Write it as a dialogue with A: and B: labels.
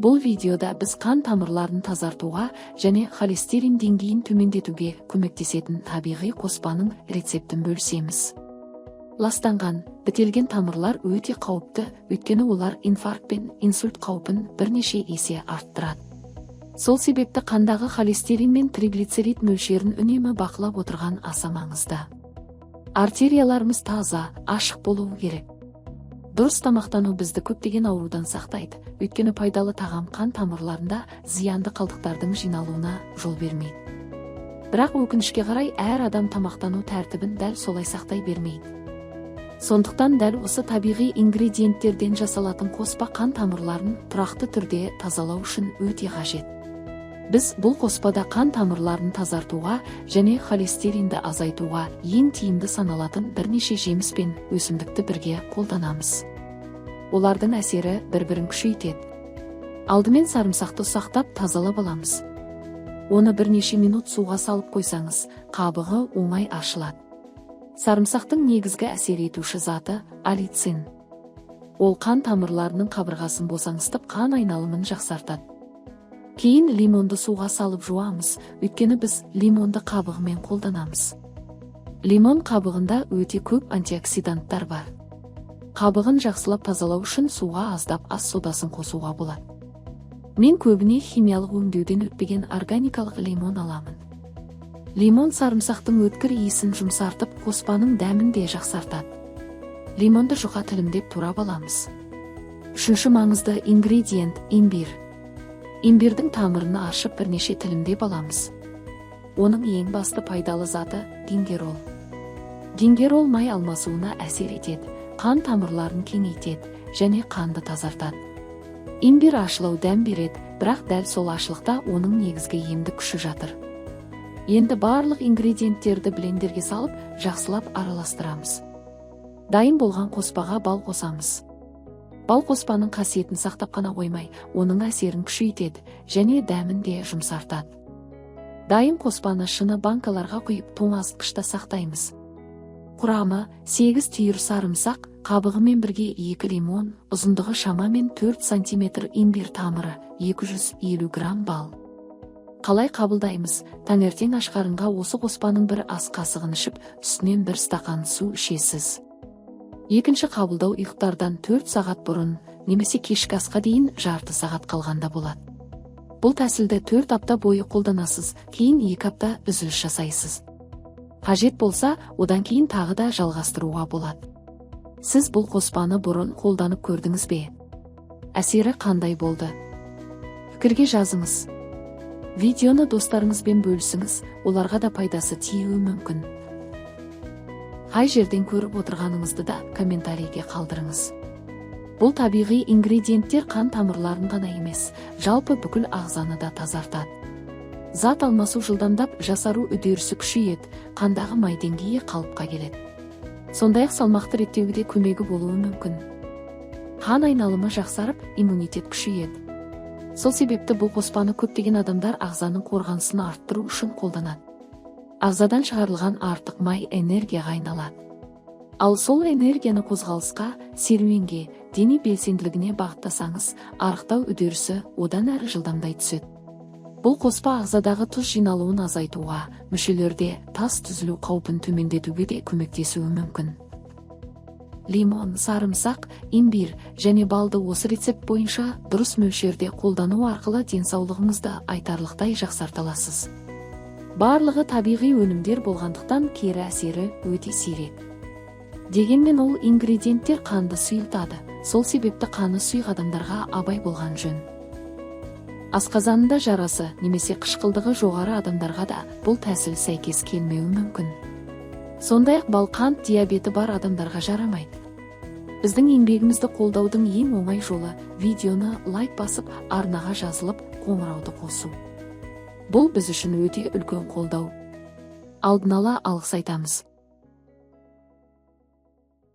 A: Бұл видеода біз қан тамырларын тазартуға және холестерин деңгейін төмендетуге көмектесетін табиғи қоспаның рецептін бөлісеміз. Ластанған, бітелген тамырлар өте қауіпті, өйткені олар инфаркт пен инсульт қаупін бірнеше есе арттырады. Сол себепті қандағы холестерин мен триглицерид мөлшерін үнемі бақылап отырған аса маңызды. Артерияларымыз таза, ашық болуы керек. Дұрыс тамақтану бізді көптеген аурудан сақтайды, өйткені пайдалы тағам қан тамырларында зиянды қалдықтардың жиналуына жол бермейді. Бірақ, өкінішке қарай, әр адам тамақтану тәртібін дәл солай сақтай бермейді. Сондықтан дәл осы табиғи ингредиенттерден жасалатын қоспа қан тамырларын тұрақты түрде тазалау үшін өте қажет. Біз бұл қоспада қан тамырларын тазартуға және холестеринді азайтуға ең тиімді саналатын бірнеше жеміс пен өсімдікті бірге қолданамыз. Олардың әсері бір-бірін күшейтеді. Алдымен сарымсақты ұсақтап, тазалап аламыз. Оны бірнеше минут суға салып қойсаңыз, қабығы оңай ашылады. Сарымсақтың негізгі әсер етуші заты – аллицин. Ол қан тамырларының қабырғасын босаңсытып, қан айналымын жақсартады. Кейін лимонды суға салып жуамыз, өйткені біз лимонды қабығымен қолданамыз. Лимон қабығында өте көп антиоксиданттар бар. Қабығын жақсылап тазалау үшін суға аздап ас содасын қосуға болады. Мен көбіне химиялық өңдеуден өтпеген органикалық лимон аламын. Лимон сарымсақтың өткір иісін жұмсартып, қоспаның дәмін де жақсартады. Лимонды жұқа тілімдеп турап аламыз. Үшінші маңызды ингредиент – имбирь. Имбирдің тамырын аршып, бірнеше тілімдеп аламыз. Оның ең басты пайдалы заты – гингерол. Гингерол май алмасуына әсер етеді, қан тамырларын кеңейтеді және қанды тазартады. Имбирь ащылау дәм береді, бірақ дәл сол ащылықта оның негізгі емдік күші жатыр. Енді барлық ингредиенттерді блендерге салып, жақсылап араластырамыз. Дайын болған қоспаға бал қосамыз. Бал қоспаның қасиетін сақтап қана қоймай, оның әсерін күшейтеді және дәмін де жұмсартады. Дайын қоспаны шыны банкаларға құйып, тоңазытқышта сақтаймыз. Құрамы: 8 түйір сарымсақ, қабығымен бірге, 2 лимон, ұзындығы шамамен 4 сантиметр имбирь тамыры, 250 грамм бал. Қалай қабылдаймыз? Таңертең аш қарынға осы қоспаның бір ас қасығын ішіп, үстінен бір стақан су ішесіз. Екінші қабылдау ұйықтардан 4 сағат бұрын немесе кешкі асқа дейін жарты сағат қалғанда болады. Бұл тәсілді 4 апта бойы қолданасыз, кейін 2 апта үзіліс жасайсыз. Қажет болса, одан кейін тағы да жалғастыруға болады. Сіз бұл қоспаны бұрын қолданып көрдіңіз бе? Әсері қандай болды? Пікірге жазыңыз. Видеоны достарыңызбен бөлісіңіз, оларға да пайдасы тиюі мүмкін. Қай жерден көріп отырғаныңызды да комментарийге қалдырыңыз. Бұл табиғи ингредиенттер қан тамырларын ғана емес, жалпы бүкіл ағзаны да тазартады. Зат алмасу жылдамдап, жасару үдерісі күшейеді, қандағы май деңгейі қалыпқа келеді. Сондай ақ салмақты реттеуге де көмегі болуы мүмкін. Қан айналымы жақсарып, иммунитет күшейеді. Сол себепті бұл қоспаны көптеген адамдар ағзаның қорғанысын арттыру үшін қолданады. Ағзадан шығарылған артық май энергияға айналады. Ал сол энергияны қозғалысқа, серуенге, дене белсенділігіне бағыттасаңыз, арықтау үдерісі одан әрі жылдамдай түседі. Бұл қоспа ағзадағы тұз жиналуын азайтуға, мүшелерде тас түзілу қаупін төмендетуге де көмектесуі мүмкін. Лимон, сарымсақ, имбирь және балды осы рецепт бойынша дұрыс мөлшерде қолдану арқылы денсаулығыңызды айтарлықтай жақсарта аласыз. Барлығы табиғи өнімдер болғандықтан, кері әсері өте сирек. Дегенмен ол ингредиенттер қанды сұйылтады. Сол себепті қаны сұйық адамдарға абай болған жөн. Асқазанында жарасы немесе қышқылдығы жоғары адамдарға да бұл тәсіл сәйкес келмеуі мүмкін. Сондай ақ бал қант диабеті бар адамдарға жарамайды. Біздің еңбегімізді қолдаудың ең оңай жолы – видеоны лайк басып, арнаға жазылып, қоңырауды қосу. Бұл біз үшін өте үлкен қолдау. Алдын ала алғыс айтамыз.